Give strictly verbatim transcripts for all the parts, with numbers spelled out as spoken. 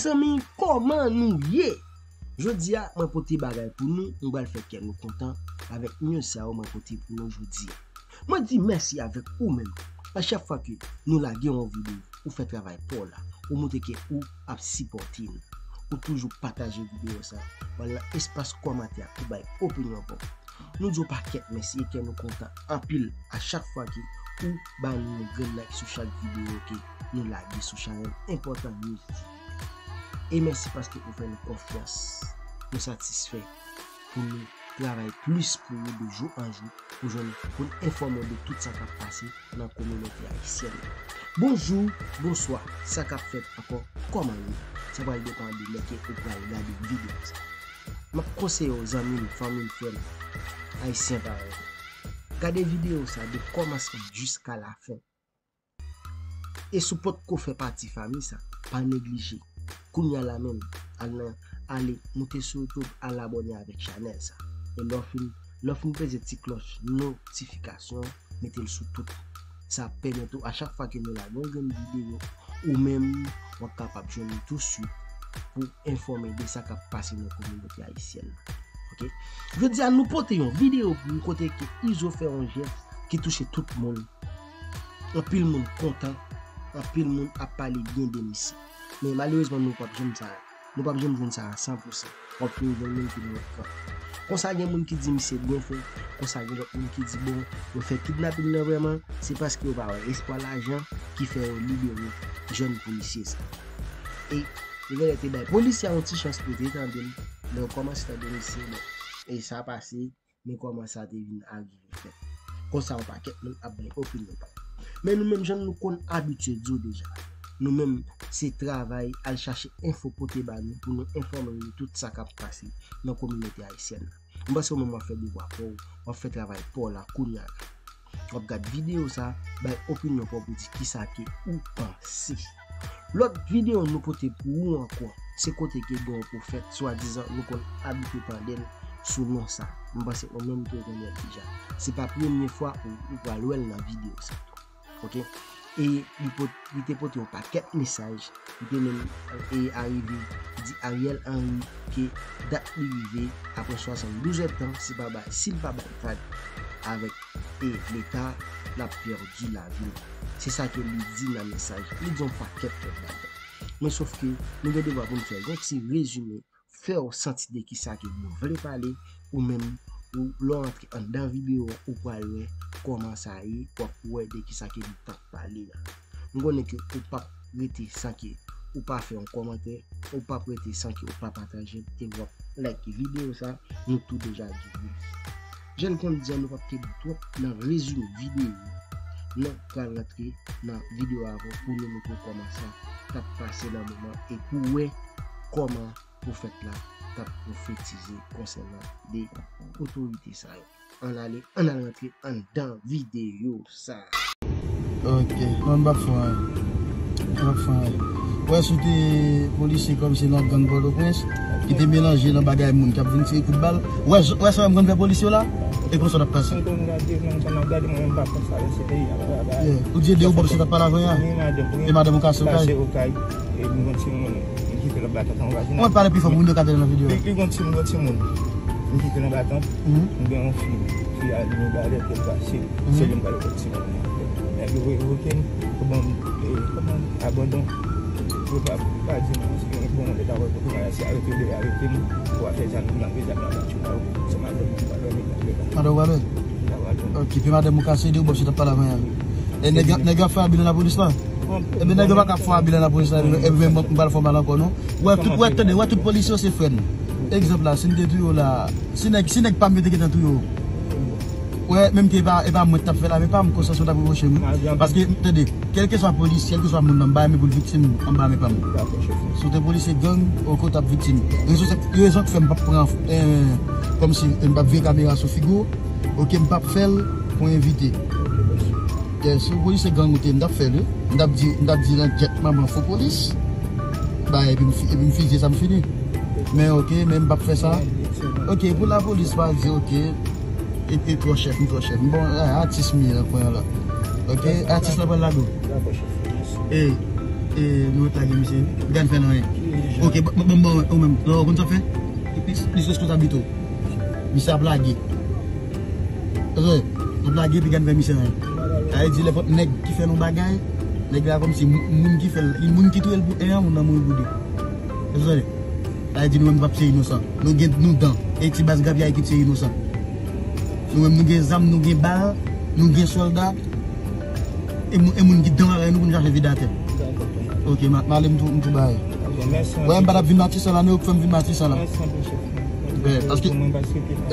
Zanmi, kòman nou ye? Jodi a, mwen pote bagay pou nou, m pral fè kè nou kontan avèk news sa yo mwen pote pou nou jodi a. Mwen di mèsi avèk ou menm. A chak fwa ke nou lage yon videyo, ou fè travay pa w la, ou montre ke ou ap sipòte nou. Ou toujou pataje videyo sa, w al nan espas kòmantè a, ou bay opinyon pa w. Nou di w pakèt mèsi e kè nou kontan anpil a chak fwa ke ou ba nou yon grenn like sou chak videyo ke nou lage sou chanèl Enpòtan News. E mèsi paske ou fè nou konfyans. Nou satisfè pou nou travay plis pou ou de jou an jou, pou jwenn, pou n enfòme w de tout sa k ap pase nan kominote ayisyèn nan. Bonjou, bonswa, sa k ap fèt ankò, kòman nou ye? Sa pral depann de lè ke ou pral gade videyo sa. M ap konseye w, zanmi m, fanmi m, frè m, ayisyen parèy mwen, gade videyo sa de kòmansman jiska lafen. E si w potko fè pati fanmi sa, pa neglije. Kounye a la menm, al nan, ale, moute sou YouTube, al abòne avèk chanèl sa. E lè w fin, lè w fin peze ti klòch notifikasyon, mete l sou tout. Sa ap pèmèt ou, a chak fwa ke nou lage yon grenn videyo, ou menm, w ap kapab jwenn li touswit pou enfòme de sa k ap pase nan kominote ayisyèn nan. Oke? Jodi a, nou pote yon videyo pou nou kote ke Izo fè yon jès ki touche tout moun. Anpil moun kontan, anpil moun ap pale byen de misye. Men malerezman, nou p ap janm sa, nou p ap janm jwenn sa a san pou san. W ap toujou jwenn moun ki nan lòt kan. Konsa gen moun ki di misye byen fè, konsa gen lòt moun ki di bon, yo fè kidnaping nan vrèman, se paske yo pa wè espwa lajan ki fè yo libere jèn polisye sa. E yo genlè te bay polisye a yon ti chans pou te tande l, lè yo kòmanse tande misye, bon, e sa pase, men kòman sa te vin arive fèt. Konsa yon pakèt moun ap bay opinyon pa yo. Men nou menm, jan nou konn abitye di w deja, nou menm se travay al chache enfo pote ba nou pou nou enfòme nou de tout sa k ap pase nan kominote ayisyèn nan. M panse w menm w ap fè devwa pa w, w ap fè travay pa w la kounye a la. W ap gad videyo sa, bay opinyon pa w pou di kisa ke ou panse. Lòt videyo nou pote pou ou ankò, se kote ke gen yon pwofèt, swadizan nou konn abitye tande l sou non sa. M panse ou menm tou ou konnen l deja. Se pa premye fwa ou, ou pral wè l nan videyo sa tou. Oke? E li pot-, li te pote yon pakèt mesaj. Li te menm, e, arive di Ariel Henry ke dat li rive, apre swasanndouz èdtan, si pa bay, si l pa bay vag avèk, e, Leta, l ap pèdi lavi l. Se sa ke li di nan mesaj. Li di yon pakèt lòt bagay. Men sof ke nou gen devwa pou n fè yon ti rezime, fè w santi de kisa ke nou vle pale, ou menm, ou, lè w antre anndan videyo a, ou pral wè kòman sa ye, w ap wè de kisa ke nou t ap pale a. M konnen ke ou p ap rete san ke ou pa fè yon kòmantè, ou p ap rete san ke ou pa pataje l, e w ap like videyo sa, nou tou deja di wi. Jan n konn di a, nou p ap kenbe twòp nan rezime videyo. Nou pral rantre nan videyo a pou nou montre w kòman sa t ap pase nan moman e pou w wè kòman pwofèt la t ap pwofetize konsènan de otorite sa yo. Ann ale, ann al rantre anndan videyo sa. Ok, non, m p ap fè anyen. M p ap fè anyen. Ou wè, si w te polisye kòmsi nan gang Pòtoprens, ki te melanje nan bagay moun k ap vin tire kout bal, ou wè, ou wè sa m konn fè polis yo la? E konsa w t ap pase. Mwen konn gade, mwen konn gade, mwen menm pa konn sa, se peyi a, pa, pa. Yeah. Ou di e de ou bòb se t ap pale avè a? Wi, madanm, wi. E madanm ou kase ou kay? Kase ou kay. E m gon timoun, m kite l anba tant an vwazinaj. Mwen pale pi fò pou moun yo ka tande nan videyo a. Li, li gon timoun, gon timoun. M kite l anba tant. Mhm. M gen yon fi, fi a li gen balèt, li pase. Mhm. Se li m pale kot timoun nan. Nèg yo revoke m, yo ban m, e, kòman, abandon. Yo pa, pa di m, paske yo bon, leta wè kote m a, si arete, yo dwe arete m, pou afè zam, nan vye zam nan bati yo, se madanm mwen, m pa dòmi nan vye la. Madanm ou pa dòmi? M pa dòmi. Ok, pi madanm ou kase, e de ou bòb se t ap pale avè a. E nèg, nèg yo ap fè abi nan lapolis la? Ebyen, nèg yo pa ka fè abi nan lapolis la, ebyen, mwen, m pral fè w mal ankò, non. Wè, tout, wè, tande, wè, tout polisye yo se frè n. Egzanp la, si m te touye w la, si nèg, si nèg pa m yo te gentan touye w, wè, menm ke e pa, e pa mwen ki t ap fè l avè pa m, konsa sa w t ap repwoche m. Paske, tande, kèlkeswa polisye, kèlkeswa moun nan, m pa renmen pou l viktim anba men pa m. Si w te polisye gang, ok, w t ap viktim. Rezon, se, rezon k fè m p ap pran, eh, kòmsi, m p ap vire kamera sou figi w, ok, m p ap fè l pou envite. Yeah, si w polisye gang ou te, m t ap fè l, wi. M t ap di, m t ap di nan djèt manman fo polis. Ba, epi m fi-, epi m fizye sa m fini. Men, ok, men m p ap fè sa. Ok, pou lapolis pa di, ok, e, e twò chèf, m twò chèf. M bon, a, atis m ye nan kwen an la. Ok, atis la pral lage w. E, e, nou lage misye. Gad fè nan anyen. Ok, bon, bon, bon, ou menm, non, ou konn sa w fè? Li, li, li responsablite w. Misye ap lage. Tande, l ap lage, epi gad fè misye anyen. Sa vle di, nenpòt nèg ki fè nou bagay, nèg la kòmsi moun ki fè l, moun ki touye l pou en an, moun nan mouri pou de. Tande, sa vle di, nou menm, nou p ap se inosan. Nou gen nou dan. E ti baz grapyay ki se inosan. Nou menm, nou gen zam, nou gen bal, nou gen sòlda. E moun, e moun ki dan avè nou pou nou chache vide atè. Ok, m ale m tou, m tou bay. Wè, m pa t ap vin Matisan la, nou k fè m vin Matisan la. Paske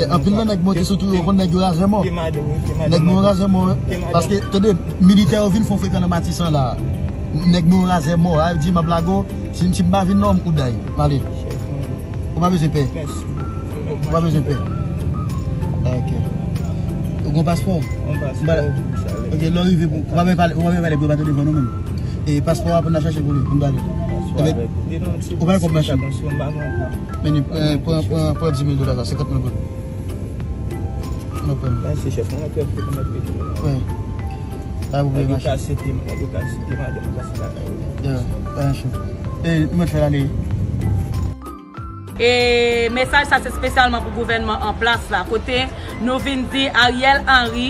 anpil nan nèg monte sou tou yo, konn nèg yo razè mò. Nèg nou razè mò, wi. Paske, tande, militè yo vin fè frekan nan Matisan la. Nèg nou razè mò, a di m ap lage w, si, si m pa vin non, m kouday. M ale. Ou pa bezwen pè. Ou pa bezwen pè. Ok. Ou gen paspò? Yon paspò. Ok, lè w rive, ou pa bezwen pale, ou pa bezwen pale pou yo pa tande vwa nou menm. E paspò a pou n al chache pou li, pou n ba li. Ou pa gen kòb machin. Men, pran, pran, pran dis mil dola sa, senkant mil goud. Nou pran. Mèsi, chèf. Mwen, mwen, mwen, mwen, mwen. Wi. Pa pou machin. Nèg yo ka site, nèg yo ka site madanm, yo ka site lakay yo. Yeah, pa machin. E, nou mèt fè l ale. E mesaj sa se espesyalman pou gouvènman an plas la, kote nou vin di Ariel Henry,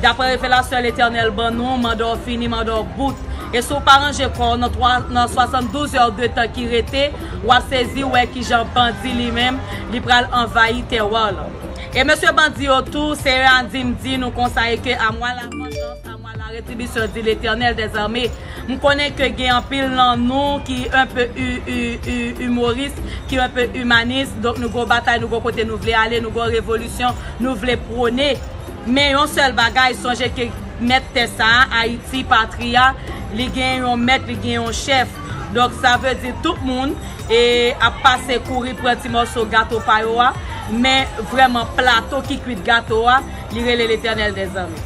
daprè revelasyon Letènèl ban nou, manda w fini, manda w bout. E si w pa ranje kò w nan twa, nan swasanndouz è de tan ki rete, w ap sezi wè kijan bandi li menm, li pral anvayi tèwa w lan. E mesye bandi yo tou, Seyè a di m di nou konsa e ke a mwa la vanjans, a mwa la retribisyon, di Letènèl dèzame. M konnen ke gen anpil nan nou ki enpe imoris, ki enpe imanis, donk nou gon batay, nou gon kote nou vle ale, nou gon revolisyon nou vle pwone. Men yon sèl bagay, sonje ke mèt tè sa a, Ayiti, patri a, li gen yon mèt, li gen yon chèf. Donk sa vle di tout moun e ap pase kouri pran ti mòso gato pa yo a, men vrèman plato ki kwit gato a, li rele Letènèl dèzame.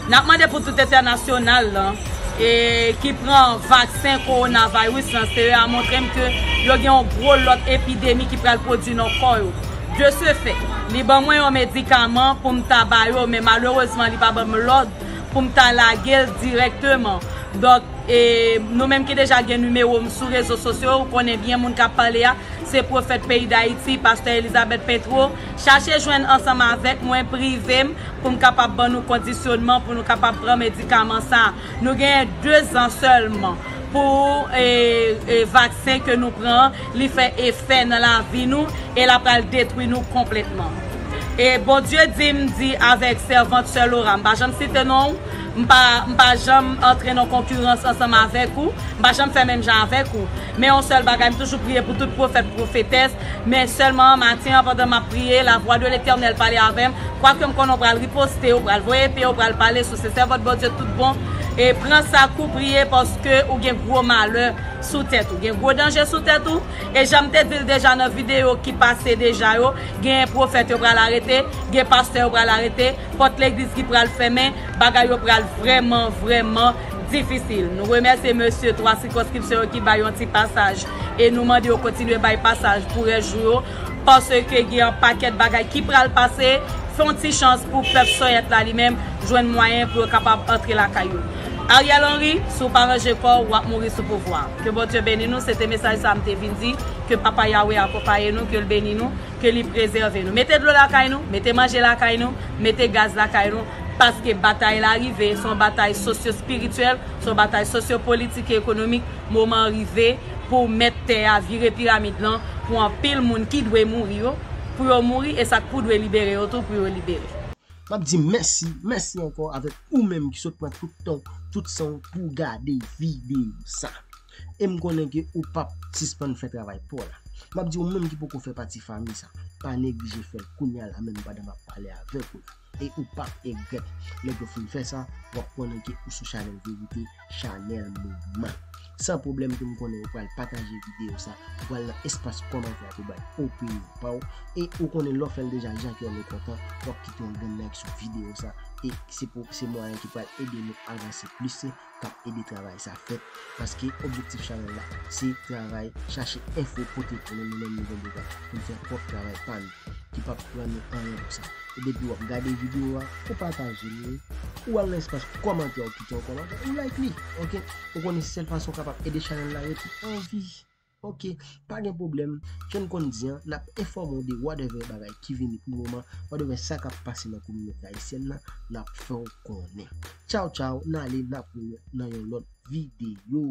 N ap mande pou tout entènasyonal lan e ki pran vaksen kowonaviris lan, Seyè a montre m ke yo gen yon gwo lòt epidemi ki pral pwodui nan kò yo. De ce fait, li ban mwen yon medikaman pou m ta ba yo, men malerezman li pa ban m lòd pou m ta lage l dirèkteman. Donk, e, nou menm ki deja gen nimewo m sou rezo sosyo, ou konnen byen moun k ap pale a, se pwofèt peyi Dayiti, pastè Elizabeth Petro. Chache jwenn ansanm avèk mwen, prive m, pou m kapab ban nou kondisyonman, pou nou kapab pran medikaman sa a. Nou genyen de zan sèlman pou, e, e, vaksen ke nou pran an, li fè efè nan lavi nou e l ap pral detwi nou konplètman. E Bondye di m di avèk sèvant sè Laura, m pa janm site non w, m pa, m pa janm antre nan konkirans ansanm avèk ou, m pa janm fè menm jan avèk ou. Men yon sèl bagay, m toujou priye pou tout pwofèt, pwofetès, men sèlman maten an, pandan m ap priye, lavwa de Letènèl pale avè m, kwake m konnen w pral riposte, w pral voye pye, w pral pale sou se sèvant Bondye tout bon, e pran sa kou priye paske ou gen gwo malè sou tèt ou, gen gwo danje sou tèt ou, e jan m te di l deja nan videyo ki pase deja yo, gen pwofèt yo pral arete, gen pastè yo pral arete, pòt legliz ki pral fèmen, bagay yo pral vrèman, vrèman difisil. Nou remèsye mesye twa sikonskripsyon yo ki bay yon ti pasaj e nou mande yo kontinye bay pasaj pou rès jou yo, paske gen yon pakèt bagay ki pral pase, fè yon ti chans pou pèp Sòyèt la li menm jwenn mwayen pou yo kapab antre lakay yo. Ariel Henry, si w pa ranje kò w, w ap mouri sou pouvwa. Ke Bondye beni nou, se te mesaj sa a m te vin di, ke Papa Yawe akonpaye nou, ke l beni nou, ke li prezève nou. Mete dlo lakay nou, mete manje lakay nou, mete gaz lakay nou, paske batay la rive, se yon batay sosyo-espirityèl, se yon batay sosyo-politik e ekonomik. Moman an rive pou mèt tè a vire piramid lan pou anpil moun ki dwe mouri yo, pou yo mouri, e sa k pou dwe libere yo tou, pou yo libere. M ap di mèsi, mèsi ankò avèk ou menm ki sot pran tout tan w, tout san w pou w gade videyo sa. E m konnen ke ou p ap sispann fè travay pa w la. M ap di ou menm ki poko fè pati fanmi sa, pa neglije fè l kounye a la menm pandan m ap pale avèk ou la. E ou p ap egrèt. Lè ke w fin fè sa, w ap konnen ke ou sou chanèl verite, chanèl moman. San pwoblèm ke m konnen ou pral pataje videyo sa, ou pral nan espas kòmantè pou bay opinyon pa w. E ou konnen lè w fè l deja, jan ke w kontan, w ap kite yon grenn like sou videyo sa. E se pou, se mwayen ki pral ede nou avanse plis, k ap ede travay sa fèt. Paske objektif chanèl la, se travay, chache enfo, pote pou nou, nou menm nou gen devwa pou n fè pwòp travay pa nou, ki p ap pran nou anyen pou sa. E depi w ap gade videyo a, ou pataje l, ou al nan espas kòmantè, ou kite yon kòmantè, ou like li, ok? Ou konnen se sèl fason w kapab ede chanèl la rete an vi. Ok, pa gen pwoblèm. Jan n konn di an, n ap enfòme w de whatever bagay ki vini pou moman, whatever sa k ap pase nan kominote ayisyèn nan, n ap fè w konnen. Tchaw, tchaw, n ale, n ap wè nan yon lòt videyo.